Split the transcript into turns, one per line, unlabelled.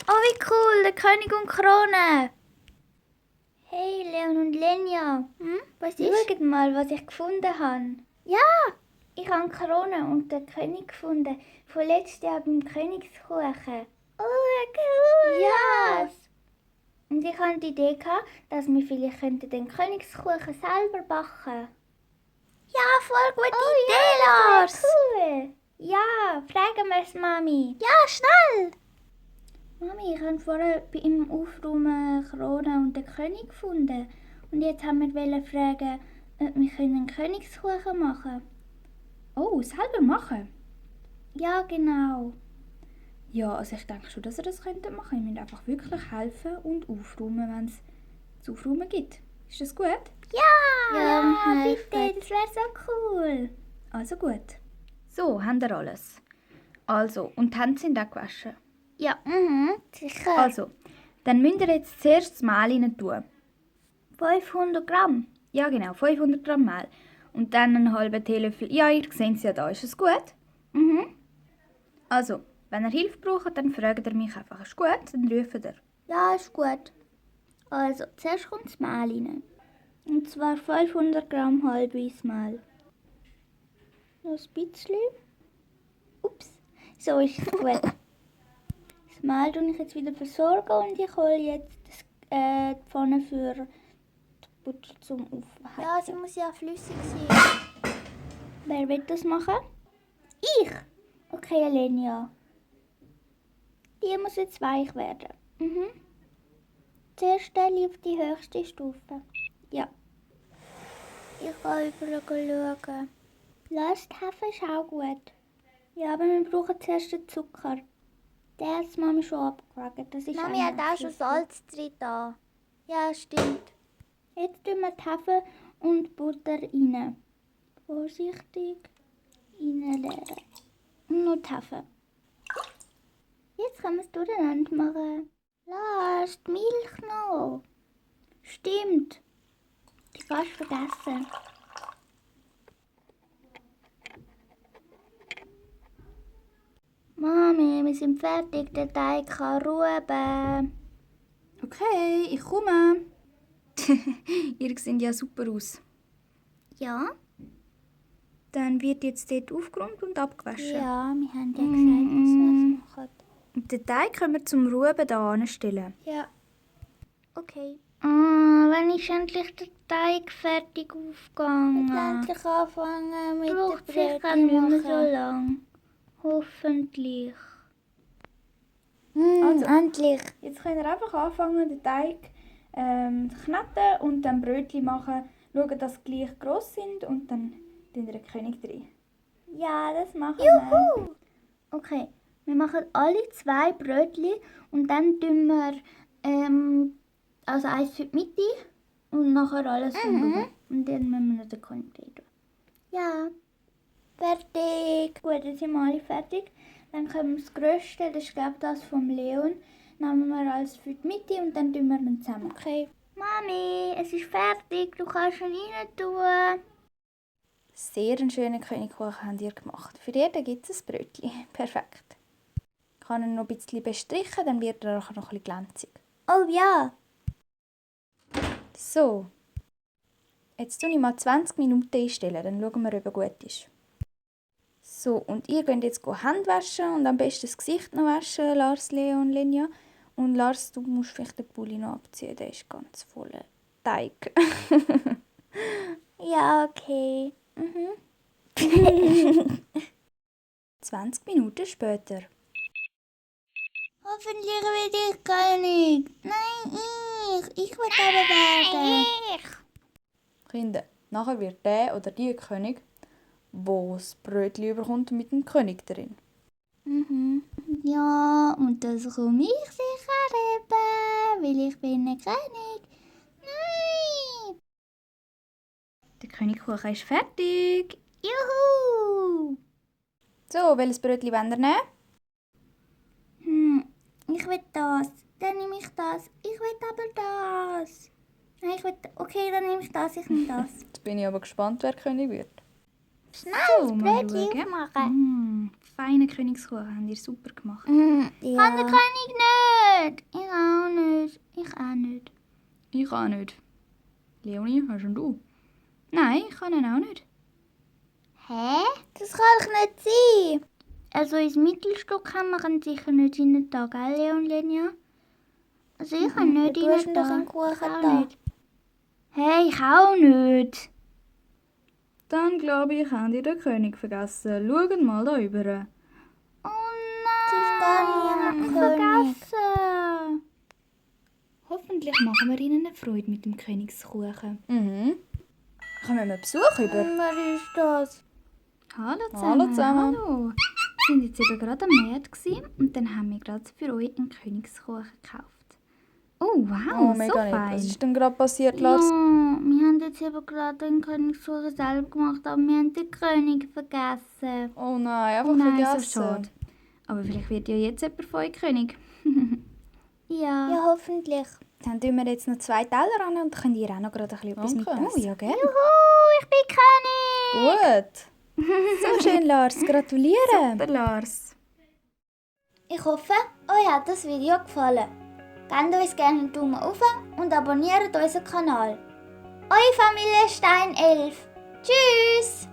Oh, wie cool, der König und die Krone. Hey, Leon und Lenja.
Was ist?
Schaut mal, was ich gefunden habe.
Ja,
Ich habe die Krone und den König gefunden. Von letztes Jahr beim Königskuchen.
oh, cool.
Ja! Und ich hatte die Idee, dass wir vielleicht den Königskuchen selber backen.
Ja, voll gute
Oh,
Idee,
ja,
Lars.
das wäre cool. Ja, fragen wir es Mami.
Ja, schnell.
Mami, ich habe vorher beim Aufräumen Krone und den König gefunden. Und jetzt haben wir fragen, ob wir einen Königskuchen machen können. Oh, selber machen? Ja, genau. Ja, also ich denke schon, dass ihr das machen könnt. Ihr müsst einfach wirklich helfen und aufräumen, wenn es zu aufräumen gibt. Ist das gut?
Ja,
bitte, das wäre so cool. Also gut. So, haben wir alles. Also, und die Hände sind auch gewaschen.
Ja, sicher.
Also, dann müsst ihr jetzt zuerst das Mehl rein tun. 500 Gramm? Ja, genau, 500 Gramm Mehl. Und dann einen halben Teelöffel. Ja, ihr seht es ja da. Ist es gut? Also, wenn ihr Hilfe braucht, dann fragt ihr mich einfach. Ist gut? Dann ruft ihr.
Ja, ist gut.
Also, zuerst kommt das Mehl rein. Und zwar 500 Gramm halbes Mehl. Noch ein bisschen. Ups, so ist es gut. Das Mehl tue ich jetzt wieder versorgen und ich hole jetzt die Pfanne für die Butter zum Aufheizen.
Ja, sie muss ja flüssig sein.
Wer will das machen? Ich! Okay, Alenia. Die muss jetzt weich werden. Zuerst stelle ich auf die höchste Stufe. Ja.
Ich kann überall schauen.
Lass die Hefe ist auch gut. Ja, aber wir brauchen zuerst den Zucker. Der hat Mami schon abgewogen. Das ist
Mami hat auch schon Salz drin da. Ja, stimmt.
Jetzt tun wir die Hefe und die Butter rein. Vorsichtig reinleeren. Und noch die Hefe. Jetzt können wir es durcheinander machen. Lass die Milch noch. Stimmt. Die fast vergessen. Mami, wir sind fertig. Der Teig kann ruhen. Okay, ich komme. Ihr seht ja super aus.
Ja?
Dann wird jetzt dort aufgeräumt und abgewaschen.
Ja, wir haben ja gesagt, dass wir das machen.
Und den Teig können wir zum Ruben hier anstellen.
Ja. Okay.
Wenn ist endlich der Teig fertig
Wir
aufgegangen?
endlich anfangen mit
Braucht
der
sicher
Brötchen
nicht mehr so
machen.
lang. Hoffentlich.
Also, endlich.
Jetzt könnt ihr einfach anfangen, den Teig zu kneten und dann Brötchen machen. Schauen, dass sie gleich gross sind und dann tun wir den König drin. Ja, das machen wir. Okay, wir machen alle 2 Brötchen und dann tun wir also eins für die Mitte und nachher alles drumherum. Und dann müssen wir noch den König drin tun. Ja, fertig. Gut, jetzt sind wir alle fertig. Dann können wir das Grösste, das ist glaube ich das vom Leon, nehmen wir alles für die Mitte und dann tun wir ihn zusammen.
Okay.
Mami, es ist fertig, du kannst ihn rein tun. Sehr einen schönen Königkuchen habt ihr gemacht. Für jeden gibt es ein Brötchen. Perfekt. Ich kann ihn noch ein bisschen bestrichen, dann wird er auch noch ein bisschen glänzig.
Oh ja.
So. Jetzt tue ich mal 20 Minuten einstellen, dann schauen wir, ob er gut ist. So, und ihr könnt jetzt Hände waschen und am besten das Gesicht noch waschen, Lars, Leon, Lenja. Und Lars, du musst vielleicht den Pulli noch abziehen, der ist ganz voller Teig.
Ja, okay.
20 Minuten später.
Hoffentlich werde ich König. Nein, ich will aber werden.
Kinder, nachher wird der oder die König, wo das Brötchen überkommt mit dem König drin.
Ja, und das komme ich sicher eben, weil ich bin ein König. Nein!
Der Königkuchen ist fertig.
Juhu!
So, welches Brötchen wollt ihr nehmen?
Ich will das. Dann nehme ich das. Ich will aber das. Nein, okay, dann nehme ich das. Ich nehme das.
Jetzt bin ich aber gespannt, wer König wird.
Schnell
So,
das
mal
Brötchen
schauen.
aufmachen.
Feiner Königskuchen, habt ihr super gemacht.
Ja.
Kann der König Ich auch nicht. Leonie, hast du? Nein, ich kann ihn auch nicht.
Hä? Das kann doch nicht sein. Also ins Mittelstück kann man sicher nicht rein da, gell, Leon Lenia? Also ich kann nicht
Du hast
rein
doch
da.
einen Kuchen
Ich auch
da.
nicht. Hey, ich auch nicht.
Dann glaube ich, haben die den König vergessen. Schaut mal da rüber.
Oh
Es ist gar
nein,
niemand König.
vergessen.
Hoffentlich machen wir ihnen eine Freude mit dem Königskuchen.
Mhm.
Kommen wir Besuch über?
Wer ist das?
Hallo
Hallo zusammen.
Hallo. Wir waren jetzt eben gerade am Markt und dann haben wir gerade für euch einen Königskuchen gekauft. Oh, wow,
Oh,
so
mega nett.
fein.
Was ist denn gerade passiert,
Ja,
Lars?
wir haben jetzt eben gerade den Königskuchen selber gemacht, aber wir haben den König vergessen.
Oh nein, einfach
Oh nein,
vergessen.
so schade. Aber vielleicht wird ja jetzt jemand von euch König.
Ja.
Ja, hoffentlich.
Dann tun wir jetzt noch 2 Teller an und könnt ihr auch noch gerade ein bisschen etwas
Danke.
mitessen. Oh, ja, gerne.
Juhu, ich bin König.
Gut.
So schön, Lars. Gratuliere. Super, Lars.
Ich hoffe, euch hat das Video gefallen. Gebt uns gerne einen Daumen hoch und abonniert unseren Kanal. Eure Familie Stein 11. Tschüss!